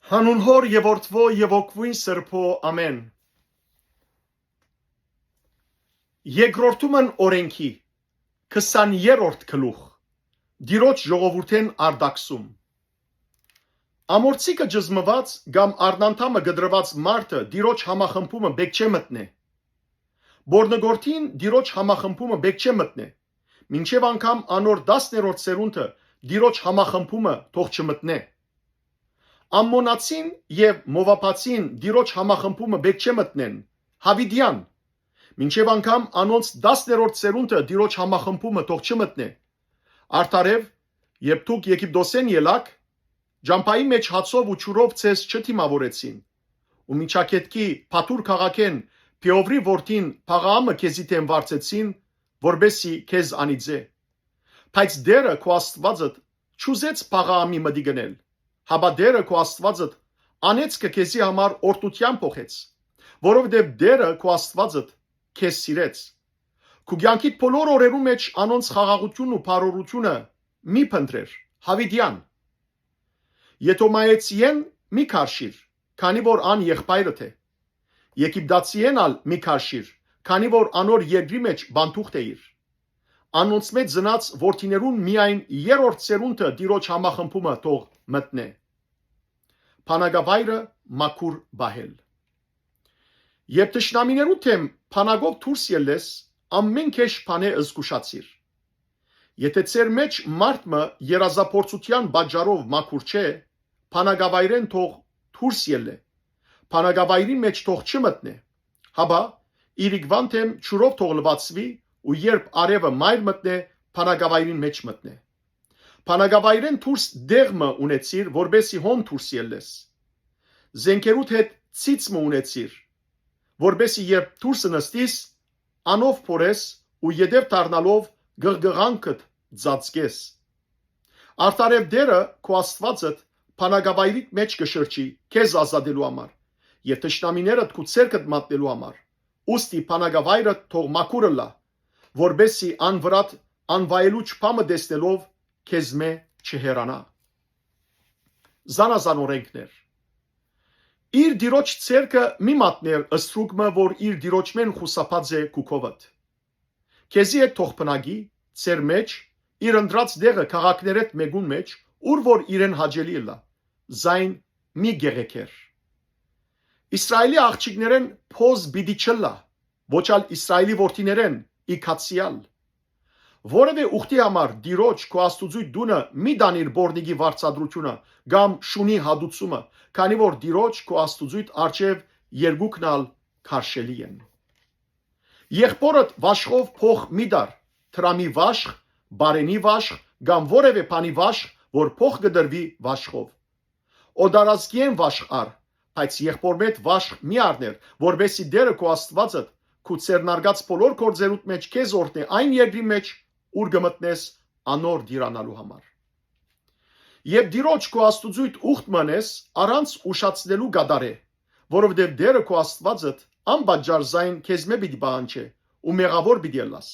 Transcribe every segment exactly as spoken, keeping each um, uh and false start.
Հանուն Հօր եւ Որդւոյ եւ Հոգւոյն Սրբոյ, ամէն։ Երկրորդումն օրէնքի, քսաներորդ գլուխ, Տիրոջ ժողովուրդէն արտաքսում։ Ամորցիկը ճզմուած կամ արնանդամը կտրուած մարդը Տիրոջ համախմբումը պէտք չէ մտնէ։ Բորնգորթին Տիրոջ համախմբումը պէտք չէ մտնէ, մինչեւ անգամ անոր տասներորդ սերունդը Տիրոջ համախմբումը թող չմտնէ։ Ամմոնացին եւ Մովաբացին Տիրոջ համախմբումը պէտք չէ մտնեն, յաւիտեան, մինչեւ անգամ անոնց տասներորդ սերունդը Տիրոջ համախմբումը թող չմտնէ։ Արդարեւ, երբ դուք Եգիպտոսէն ելաք, ճամբայի մէջ հացով ու ջուրով ձեզ չդիմաւորեցին, ու Միջագետքի Փաթուր քաղաքէն Պեովրի որդին Փաղաամը քեզի դէմ վարձեցին, որպէս զի քեզ անիծէ։ Բայց Տէրը քո Աստուածդ չուզեց Փաղաամի մտիկ ընել, հապա Տէրը քո Աստուածդ անեծքը քեզի համար օրհնութեան փոխեց, որովհետեւ Տէրը քո Աստուածդ քեզ սիրեց։ Քու կեանքիդ բոլոր օրերու մէջ անոնց խաղաղութիւնն ու բարօրութիւնը մի փնտռեր, յաւիտեան։ Եդոմայեցիէն մի քարշիր, քանի որ ան եղբայրդ է։ Եգիպտացիէն ալ մի քարշիր, քանի որ անոր երկրի մէջ պանդուխտ էիր։ Անոնցմէ ծնած որդիներուն միայն երրորդ սերունդը Տիրոջ համախմբումը թող մտնէ։ Բանակավայրը մաքուր պահել։ Երբ թշնամիներու դէմ բանակով դուրս ելլես, ամէն գէշ բանէ զգուշացիր։ Եթէ ձեր մէջ մարդ մը երազափորձութեան պատճառով մաքուր չէ, բանակավայրէն թող դուրս ելլէ, բանակավայրին մէջ թող չմտնէ, հապա իրիկուան դէմ ջուրով թող լուացուի ու երբ արեւը մայր մտնէ, բանակավայրին մէջ մտնէ։ Բանակավայրէն դուրս տեղ մը ունեցիր, որպէս զի հոն դուրս ելլես։ Զէնքերուդ հետ ցից մը ունեցիր, որպէս զի երբ դուրս նստիս, անով փորես ու ետեւ դառնալով գղգղանքդ ծածկես։ Արդարեւ Տէրը քո Աստուածդ բանակավայրիդ մէջ կը շրջի քեզ ազատելու համար եւ թշնամիներդ քու ձեռքդ մատնելու համար, ուստի բանակավայրդ թող մաքուր ըլլայ, որպէս զի ան վրադ անվայելուչ բան մը տեսնելով քեզմէ չհեռանայ։ Զանազան օրէնքներ։ Իր տիրոջ ձեռքը մի մատնէր ստրուկ մը, որ իր տիրոջմէն խուսափած է քու քովդ։ Քեզի հետ թող բնակի, ձեր մէջ, իր ընտրած տեղը քաղաքներէդ մէկուն մէջ, ուր որ իրեն հաճելի ըլլայ, զայն մի գեղեքեր։ Իսրայէլի աղջիկներէն փոզ պիտի չըլլայ, ոչ ալ Իսրայէլի որդիներէն իգացեալ։ Որեւէ ուխտի համար Տիրոջ քո Աստուծոյ տունը մի տանիր պոռնիկի վարձատրութիւնը կամ շունի հատուցումը, քանի որ Տիրոջ քո Աստուծոյդ առջեւ երկուքն ալ քարշելի են։ Եղբօրդ վաշխով փոխ մի տար, դրամի վաշխ, բարենի վաշխ կամ որեւէ բանի վաշխ, որ փոխ կը տրուի վաշխով։ Օտարազգիէն վաշխ առ, բայց եղբօրմէդ վաշխ մի առներ, որպէս զի Տէրը քո Աստուածդ քու ձեռնարկած բոլոր գործերուդ մէջ քեզ օրհնէ այն երկրի մէջ, ուր կը մտնես անոր տիրանալու համար։ Երբ Տիրոջ քո Աստուծոյդ ուխտ մը ընես, առանց ուշացնելու կատարէ, որովհետեւ Տէրը քո Աստուածդ անպատճառ զայն քեզմէ պիտի պահանջէ ու մեղաւոր պիտի ըլլաս։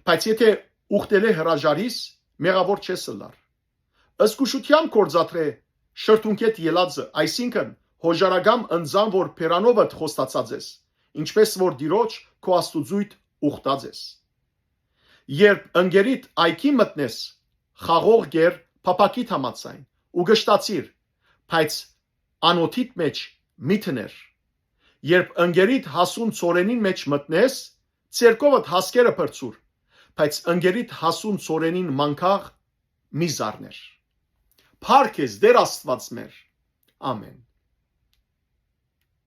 Բայց եթէ ուխտելէ հրաժարիս, մեղաւոր չես ըլլար։ Զգուշութեամբ գործադրէ շրթունքէդ ելածը, այսինքն՝ յօժարական ընծան որ բերանովդ խոստացած ես, ինչպէս որ Տիրոջ քո Աստուծոյդ ուխտած ես։ Երբ ընկերիդ այգի մտնես, խաղող կեր փափաքիդ համաձայն ու կշտացիր, բայց անօթիդ մէջ մի դներ։ Երբ ընկերիդ հասուն ծորենին մէջ մտնես, ձեռքովդ հասկերը փրցուր, բայց ընկերիդ հասուն ծորենին մանգաղ մի զարներ։ Փառք ես, Տէր Աստուած մեր։ Ամէն։